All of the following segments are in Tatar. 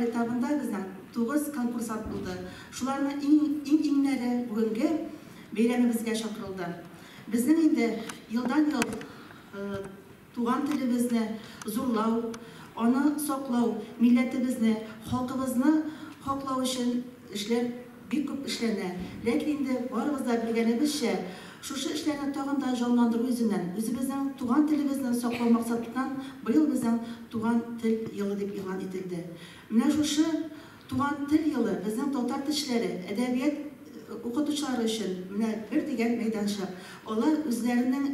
Этабында безнең 9 конкурсант булды. Шуларның иң-иңнәре бүгенге бәйрәмебезгә чакырылды. Безнең инде елдан-ел туган телебезне зурлау, аны саклау, милләтебезне, халкыбызны хаклау өчен эшләр бик күп эшләнә. Ләкин инде барыбыз да белгәнебезчә, шушы эшләрне тагын да җанландыру йөзеннән, үзебезнең туган телебезне саклау максатыннан быел безнең туган тел елы дип игълан ителде. Менә шушы туган тел елы безнең татар телчеләре, әдәбият укытучылары өчен менә бер дигән мәйданчык. Алар үзләренең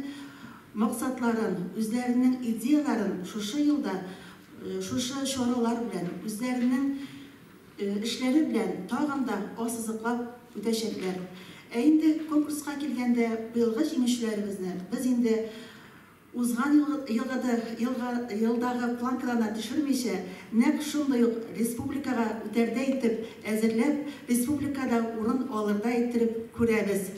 максатларын, үзләренең идеяларын шушы елда, шушы чаралар белән, үзләренең эшләре белән тагын да ассызыклап үтәчәкләр. Ә инде конкурска килгәндә, быелгы җиңүчеләребезне без инде узган елдагы планкадан да төшермичә, нәкъ шундый ук республикага үтәрдәй итеп әзерләп, республикада урын алырдай иттереп күрәбез.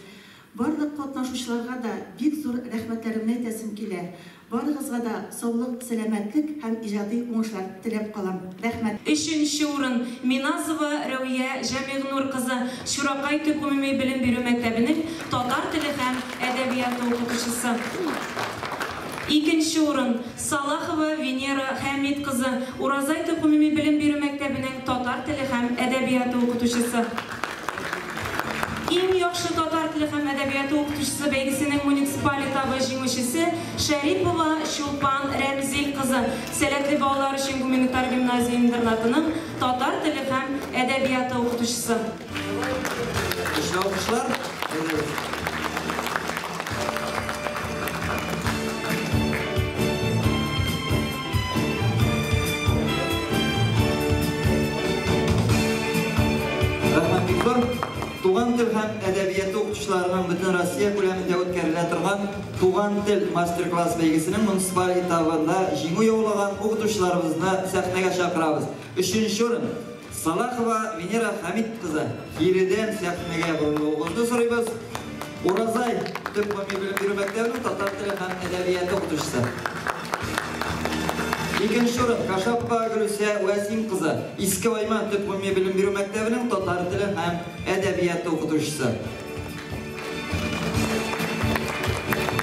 Барлык катнашучыларга да бик зур рәхмәтләремне әйтәсем килә. Барыгызга да саулык, сәламәтлек һәм иҗади уңышлар теләп калам. Рәхмәт. Өченче урын Миназова Рәвия Җәмигънур кызы, Чуракай төп гомуми белем бирү мәктәбенең татар теле һәм әдәбияты укытучысы. Икенче урын Салахова Венера Хәмид кызы, Уразай төп гомуми белем бирү мәктәбенең татар теле һәм әдәбияты укытучысы. Иң яхшы татар теле һәм әдәбияты укытучысы бәйгесенең муниципаль этабы җиңүчесе Шәрипова Чулпан Рәмзил кызы, Сәләтле балалар өчен гуманитар гимназия интернатының татар теле һәм әдәбияты укытучысы. Көчле алкышлар. Рәхмәт бик зур. Туган тел һәм әдәбияты укытучыларының бөтен Россия күләмендә үткәрелә торган Туган тел мастер-класс бәйгесенең муниципаль этабында җиңү яулаган укытучыларыбызны сәхнәгә чакырабыз. Өченче урын Салахова Венера Хәмит кызы. Киредән сәхнәгә борылуыгызны сорыйбыз. Уразай төп гомуми белем бирү мәктәбенең татар теле һәм әдәбияты укытучысы. Икенче урын Кашапова Гөлүсә Вәсим кызы. Иске Айман төп гомуми белем бирү мәктәбенең татар теле һәм әдәбияты укытучысы.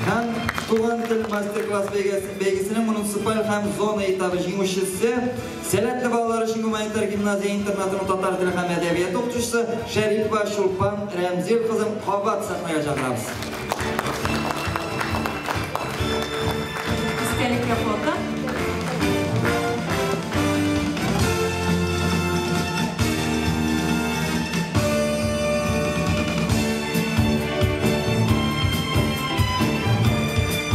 Һәм Туган тел мастер-класс бәйгесенең муниципаль һәм зона этабы җиңүчесе Сәләтле балалар өчен гуманитар гимназия интернатының татар теле һәм әдәбияты укытучысы Шәрипова Чулпан Рәмзил кызын кабат сәхнәгә чакырабыз.